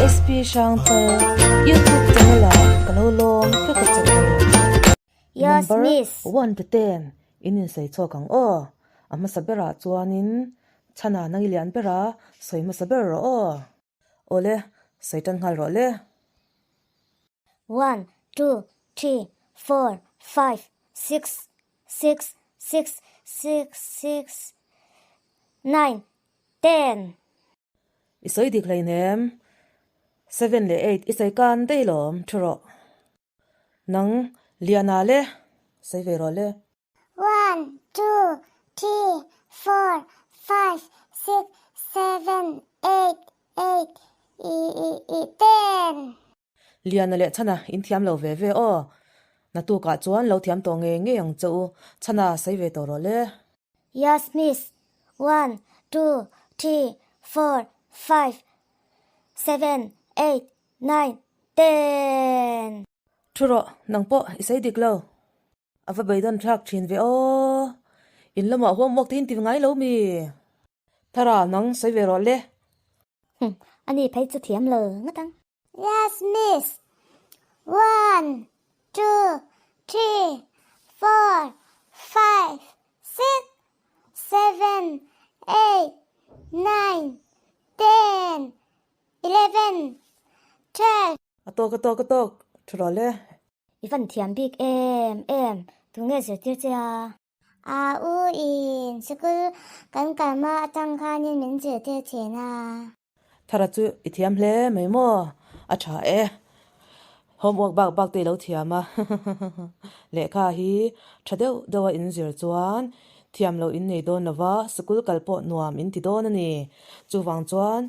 SP Hrangchal YouTube channel ah ka lo lawm vek a che u. Yes Number miss. 1 to 10 in insawi chhuak ang aw. A hmasa berah chuanin chhana nang i lian bera sawi hmasa ber rawh aw. Awle, sawi tan nghal rawh le. One, two, three, four, five, six, six, six, six, six, nine, ten. I sawi dik hleinem. Seven leh eight i sawi kan daih lawm, thu rawh. Nang, Liana le, sawi ve rawh le. One, two, three, four, five, six, seven, eight, eight, i, i, i, ten. Liana leh Chhana in thiam lo ve ve aw. Naktukah chuan lo thiam tawh ngei ngei ang che u. Chhana sawi ve tawh rawh le. Yes miss, one, two, three, four, five, seven, eight, nine, ten. Thu rawh, nang pawh i sawi dik lo. A va beidawn thlak thin ve aw. In lamah homework te in ti ngai lo mi? Thara, nang sawi ve rawh le. Hum, ani phei chu thiam lo ngawt ang. Yes miss, one, two, three, four, five, six, seven, eight, nine, ten, eleven, twelve. A tawk a tawk a tawk, thu rawh le. I van thiam bik em em, tunge zirtir che a? A u in sikul kan kalma atang khanin min zirtir thin a. Thara chu i thiam hle mai maw? A tha e. Homework bak bak te i lo thiam a. Lehkha hi tha deuh deuh a in zir chuan thiam loh in nei dawn lova, sikul kal pawh nuam in ti dawn a ni. Chuvang chuan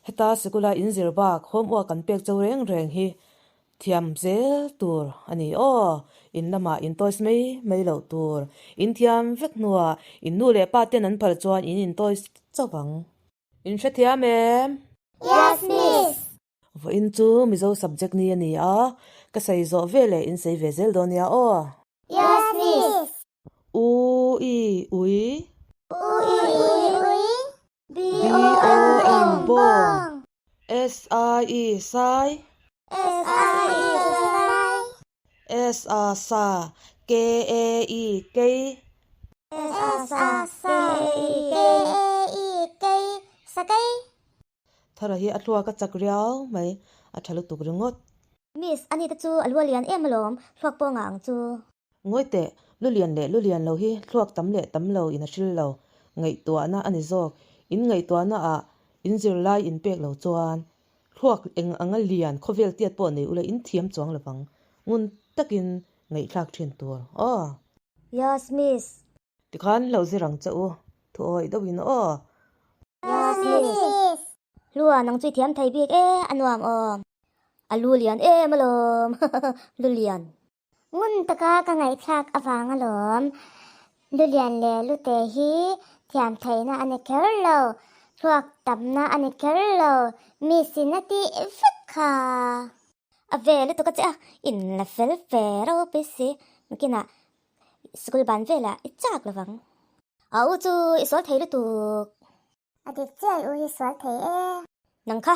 heta sikula in zir bak homework kan pek cho reng reng hi Thiam zel tur a ni aw. In lamah in toys mai mai loh tur. In thiam vek hnuah in nu leh pa ten an phal chuan in in toys chauh ang. In hrethiam em? Yes miss. Vawiin chu Mizo subject ni a ni a, ka sawi zawh ve leh in sawi ve zel dawn nia aw. Yes miss. U i ui. U i ui. B O N bawng. S I E sai. S I E sai. S A sa K A E kei. S A sa K A E kei sa kei. Thara hi a thluak a chak riau mai, a tha lutuk ringawt. Miss, ani te chu a lua lian em alawm, thluak pawh ngah ang chu. Ngawi teh, lu lian leh lu lian lo hi thluak tam leh tam lo in a hril lo. Ngaihtuahna a ni zawk. In ngaihtuahna ah in zirlai in pek lo chuan thluak eng anga lian khawvel tiat pawh nei ula in thiam chuang lovang. Ngun takin ngaihthlak thin tur aw. Yes miss. Tikhan lo zir ang che u. Thu awih deuh in aw. Yes miss. Hlua nang chu i thiam thei bik e a nuam awm. A lu lian em alawm lu lian. Ngun taka ka ngaihthlak avang alawm. Lulian leh Lute hi thiam theihna a ni kher lo, thluak tamna a ni kher lo, mi sin a tih vek kha. A ve lutuk a che a, in la fel ve ropui si, nakinah school ban velah i chak lovang. A u chu i sual thei lutuk. A dik chiah i u hi sual thei e. Nang kha,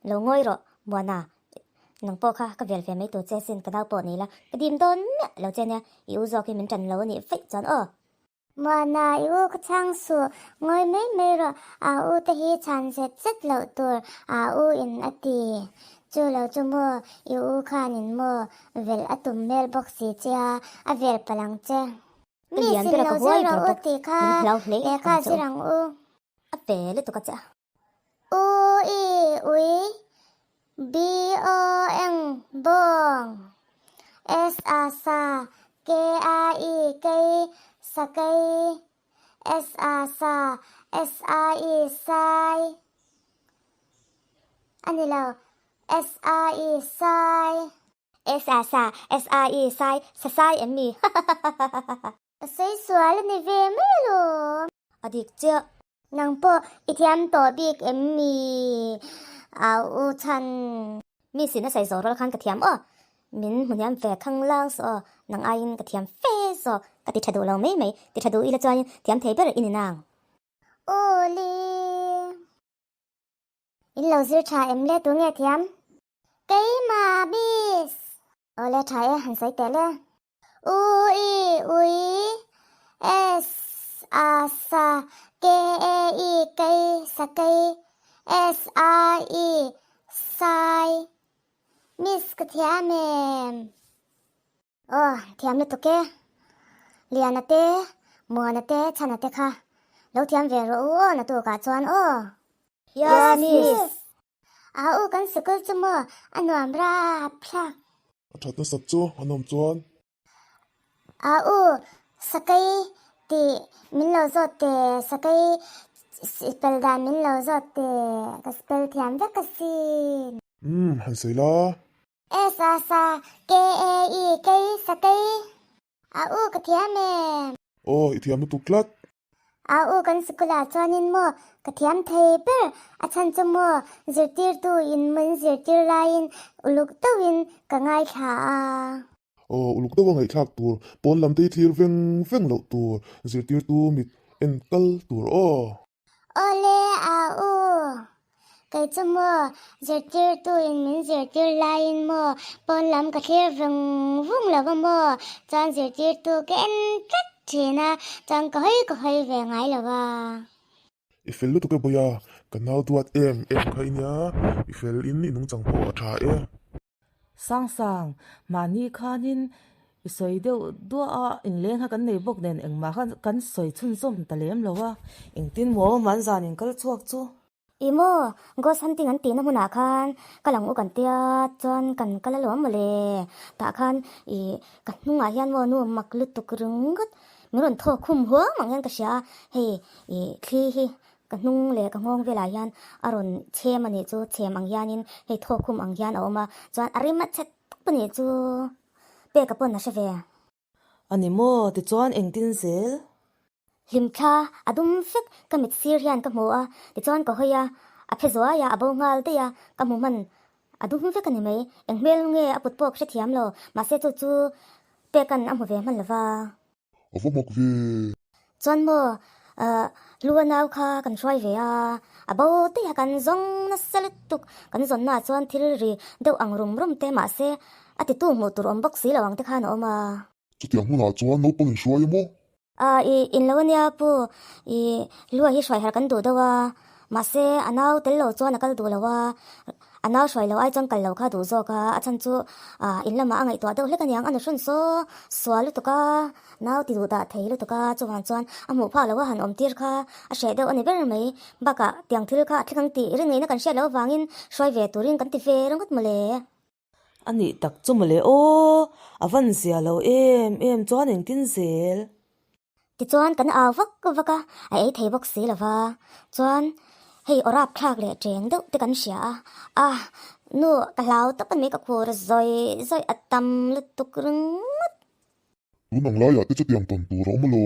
lo ngawi rawh Muana, nang pawh kha ka vel ve mai tur che sin ka nau pawh nei la, ka dim dawn miah lo che nia, i u zawk hi min tan lo a nih vaih chuan aw. Muana, i u ka chhang suh, ngawi mai mai rawh, a u te hi chhan zet zet loh tur a u in a ti. Chu lo chu maw, i u khanin maw velh a tum hmel bawk si che a, a vel palh ang che. Ka Mi lian sin ber a lo ka zir huai ber rawh u bawk, tih kha min hlau hle lehkha ang che u. zir ang u. A pe lutuk a che a. U i ui B O eng bawng S A sa K A I kei sakei S A sa S A I sai a ni lo S A I sai. S A sa, S A I sai, sa sai em mi? Hahahahaha. Ka sawi sual a ni ve mai alawm. A dik chiah. Nang pawh i thiam tawh bik em mi? Au u chhan. Mi sin a sawi zawh rual khan ka thiam aw. Min hmu hniam ve khang lang saw aw. Nang aiin ka thiam fe zawk. Ka ti tha duh lo mai mai. Ti tha duh ila chuanin thiam thei ber i ni nang. Aw le. In lo zir tha em le tu nge thiam? Keimah miss! Awle tha e han sawi teh le. U i ui S a sa K A I kei sakei S A I sai Miss ka thiam em? Aw thiam lutuk e. Liana te, Muana te, Chhana te kha lo thiam ve rawh u aw natukah chuan aw. Yes miss. A u kan sikul chu maw a nuam rap thlak. A that nasat chu a nawm chuan. A u sakei tih min lo zawt teh sakei spell dan min lo zawt teh ka spell thiam vek asin. Umm han sawi la. S A sa K A E kei sakei. A u ka thiam em. Aw i thiam lutuk tlat. A u kan sikulah chuanin maw ka thiam thei ber a chhan chu maw zirtirtu in min zirtir laiin uluk deuhin ka ngaithla a. Aw uluk deuha ngaihthlak tur pawn lam te hi thlir veng veng loh tur zirtirtu mit en kal tur aw. Awle a u kei chu maw zirtirtu in min zirtir laiin maw pawn lam ka thlir vung vung lo va maw chuan zirtirtu ka en tlat thin a chuan ka hawi ka hawi ve ngai lo va. I fel lutuk e Bawia, ka nau duat em em kha i nia, i fel in i nungchang pawh a tha e. Sangsang, mahni khanin i sawi deuh duah a, inleng kha kan nei bawk nen engmah kha kan sawi chhunzawm ta lem lo a, engtin maw manzan in kal chhuak chu? I maw, ghost hunting an tihna hmunah khan ka lang u kan tia chuan kan kal alawm mawle, tah khan i ka hnungah hian maw nu mak lutuk ringawt min rawn thawk khum huam ang hian ka hria a, hei i thli hi Ka hnung leh ka nghawng velah hian a rawn chhem a nih chu, chhem ang hianin hei thawkkhum ang hian a awm a, chuan a rim a chhe tawp a nih chu peka pawn a hre ve. A ni maw? Tichuan engtin zel? Hlimthla a dum vek ka mit sir hian ka hmu a, tichuan ka hawi a, a phe zuai a, a bo nghal daih a, ka hmu hman a dum vek a ni mai. Eng hmel nge a put pawh ka hrethiam lo, mahse chu chu peka'n a hmu ve hman lo va. A va mak ve. Chuan maw lu a nau kha kan hruai ve a, a bo daih a kan zawng nasa lutuk, kan zawnna ah chuan thil ri deuh ang rum rum te mahse a titu hmuh tur awm bawk si lo ang te khan a awm a. Chutiang hmunah chuan naupang in hruai emaw? A i in lo ania pu, i lu ah hi hruai harh kan duh deuh a, mahse a nau tel lo chuan a kal duh lo a, A nau hruai lo ai chuan kal lo kha duh zawk a, a chhan chu in lamah a ngaihtuah deuh hlek aniang, a nu hrawn saw sual lutuk a, nau ti duh dah thei lutuk a, chuvang chuan a hmuh phak lo a han awm tir kha a hreh deuh a ni ber mai, bakah tiang thil kha a thleng ang tih rin ngaihna kan hriat loh avangin hruai ve turin kan ti ve ringawt mawle. A nih tak chu mawle aw, a van zia lo em em chuan engtin zel. Tichuan kan au vak vak a, a ei thei bawk si lo va. Chuan hei aw rap thlak leh cheng deuh te kan hria a, a nu ka hlau tawp a ni ka khur zawi zawi a tam lutuk ringawt. Tun ang laiah te chutiang tawn tur a awm alo,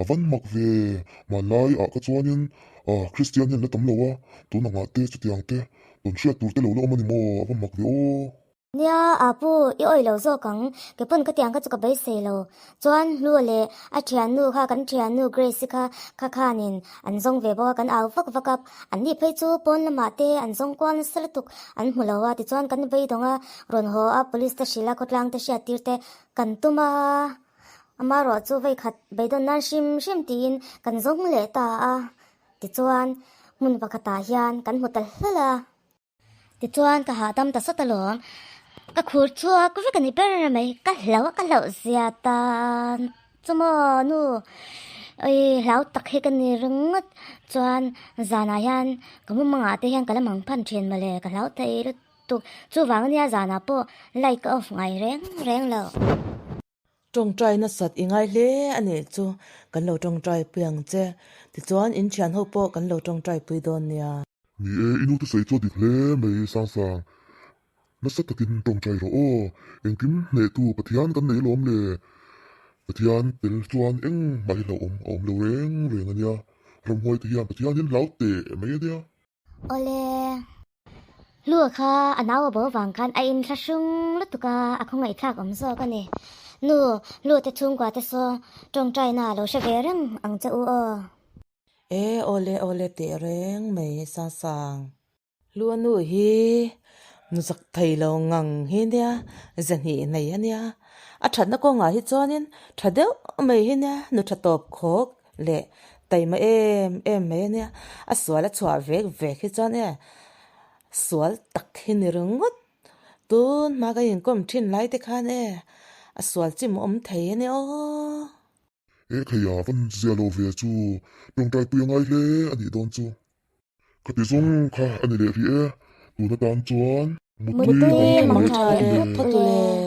a van mak ve, hmanlai ah kha chuanin Kristian hian la tam lo a, tun angah te chutiang te tawn hriat tur te lo la awm a ni maw, a va mak ve aw. Nia, a pu, i awih lo zawk ang. Kei pawn ka tiang kha chu ka beisei lo. Chuan Hlua leh a thiannu kha, kan thiannu Grace-i kha kha khanin an zawng ve bawk a, kan au vak vak a. An ni phei chu pawn lamah te an zawng kual nasa lutuk an hmu lo a, tichuan kan beidawng a, rawn haw a, police te hrilh a, khawtlang te hriattir te kan tum a. Amaherawh chu veikhat beidawn nan hrim hrim tiin kan zawng leh ta a. Tichuan hmun pakhatah hian kan hmu ta hlawlh a. Tichuan ka hahdam ta sawt alawm, ka khur chhuak vek a ni ber mai, ka hlauh a ka hlauh zia tan chu maw nu oi hlau tak hi ka ni ringawt chuan zanah hian ka mumangah te hian ka la mang phan thin mawle ka hlau thei lutuk chuvang ania zanah pawh light ka off ngai reng reng lo. Tawngtai nasat i ngai hle a nih chu kan lo tawngtai pui ang che. Tichuan in thian ho pawh kan lo tawngtai pui dawn nia. Ni e, i nu thusawi chu a dik hle mai Sangsang. Nasa takin tawngtai rawh aw. Engkim hnehtu Pathian kan nei alawm le. Pathian tel chuan engmah hi hlauhawm a awm lo reng reng a nia. Ramhuai te hian Pathian hian hlau teh mai a nia. Awle. Hlua kha a nau a bo vang khan a inthla hrung lutuk a, a khawngaihthlak awm zawk a ni. Nu, Hlua te chhungkua te saw tawngtaina a lo hre ve reng ang che u aw. E, awle awle teh reng mai Sangsang. Hlua nu hi nu zak thei lo ngang hi nia, zahnih nei a nia. A thatna kawngah hi chuanin tha deuh mai hi nia, nu tha tawp khawk leh taima em em mai a nia. A sual a chhuah vek vek hi chuan e sual tak hi ni ringawt. Tun hma ka inkawm thin lai te khan e a sual chim awm thei a nia aw. He kheia van zia lo ve chu tawngtai pui a ngai hle a nih dawn chu. Khati zawng kha a ni leh rih e, tun atan chuan mutui Mutui mang mang tha tha leh leh phawt phawt ule. ule.